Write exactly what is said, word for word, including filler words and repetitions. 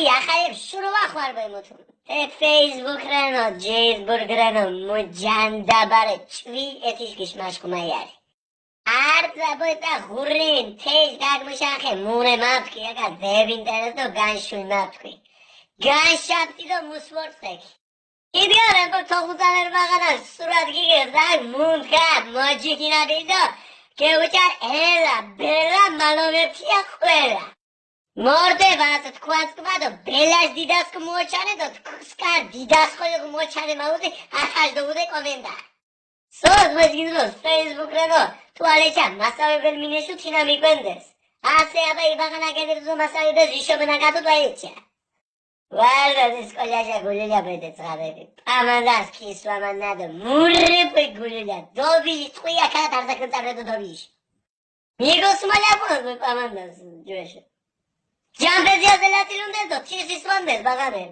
ი ახალებ შურვა ხვარბე მუთუ. ე Facebook რენო, ჯეისბურგ რენო, მუ ჯანდაბარე ჭვი ეთიშ გიშ მაშხუმაიარი. არტა ბოյტა ღურინ, თეჯ დაგმიშანხე, მურე მაფკი, აკა დევ ინტერესო განშუი მაფკი. განშაფტი დო მუსვორ წეკი. იდიარენ, ბო თოხუცანერ მაღანა სურათ გიგე, ზაგ მუნქა, მოჯიკინა დინდო, გეუჭარ ელა, ბელა, მალომეფია ყველა. მორდე ვაზ თქვაც კვადო, ბელაშ დიდასკ მოჩანე დო, სკარ დიდასკო მოჩანე მაუდი, ათაშ დო უდე კომენტარ. სოს მოჯგინდო, Facebook რენო, თუალეჩა, მასავებელ მინეშუ თინა მიკვენდეს. ასე აბა იბაღანა გედერძო მასავებელ ჟიშობენა გათო თუალეჩა. ვარდა ის სკოლაშა გულილია ბედე ძღაბები. პამანდას ქისვამანადო, მურრე პე გულილია, დობი ტყვია ქა დარზაკნ წაბრედო დობიში. მიგოს მალაპო პამანდას ჯუეშე. ჯამბეზია ზელატილუნდეს დო, თის ისვანდეს ბაღანე.